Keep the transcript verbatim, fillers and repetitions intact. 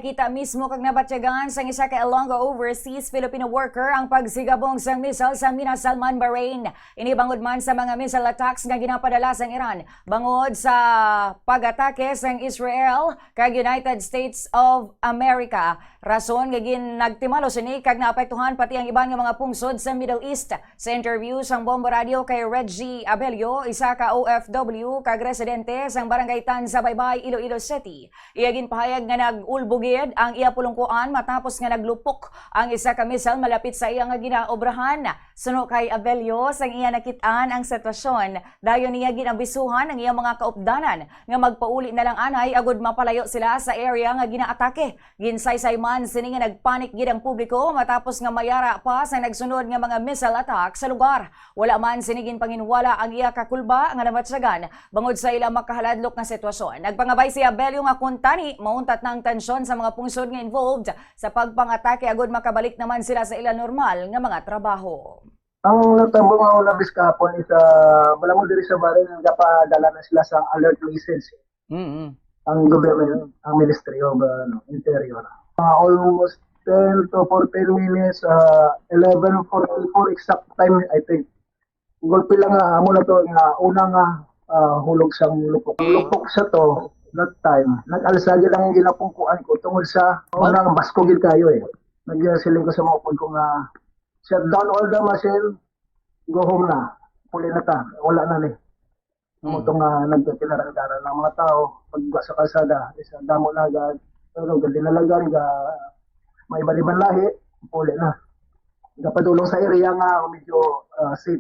Kita mismo kag nabatyagan sang isa ka Ilonggo overseas Filipino worker ang pagsigabong sang missile sa Mina Salman, Bahrain. Ini bangod man sa mga missile attacks nga ginapadala sang Iran bangod sa pag-atake sang Israel kag United States of America. Rason nga gin-, nagtimalo sini kag naapektuhan pati ang iban nga mga pungsod sa Middle East. Sa interview sang Bombo Radio kay Reggie Abelio, isa ka O F W kag residente sang Barangay Tanza, Baybay, Iloilo City, iya ginpahayag nga nag-ulbo gid ang iya pulungkuan matapos nga naglupok ang isa ka missile malapit sa iya nga ginaobrahan. Suno kay Abelio, sang iya nakit-an ang sitwasyon, dayon niya gin-abisuhan ang iya mga kaupdanan nga magpauli na lang anay agud mapalayo sila sa area nga ginaatake. Ginsaysay man sini nga nagpanik gid ang publiko matapos nga mayara pa sa nagsunod nga mga missile attack sa lugar. Wala man sini ginpanginwala ang iya kakulba nga nabatyagan bangod sa ila makahaladlok nga sitwasyon. Nagpangabay si Abelio nga kuntani mauntat na ang tensyon sa mga pungsod nga involved sa pagpangatake agud makabalik naman sila sa ila normal nga mga trabaho. Ang natabo nga una bis kahapon is, ah, wala mo diri sa Bahrain, gapadala na sila sa alert message. Mm-hmm. Ang government, ang Ministry of, ah, ano, Interior. Ah, almost ten to fourteen minutes, ah, eleven forty-four exact time, I think. Gulpi lang nga, amo na to, nga una nga, ah, hulog sang lupok. Lupok sa to, that time, nag-alsa gid ang ginapungkuan ko tungod sa una nga basko gid kayo eh. Nagsiling ko sa mga upod ko nga, "Shut down all the machine, go home na. Puli na ta, wala na ni." Amo to nga nagkakinaran-karan ang mga tao, pagwa sa kalsada, isa damo na ga, ano, ga dinalagan, ga may iban-iban lahi, puli na. Gapadulong sa area nga medyo, ah, safe.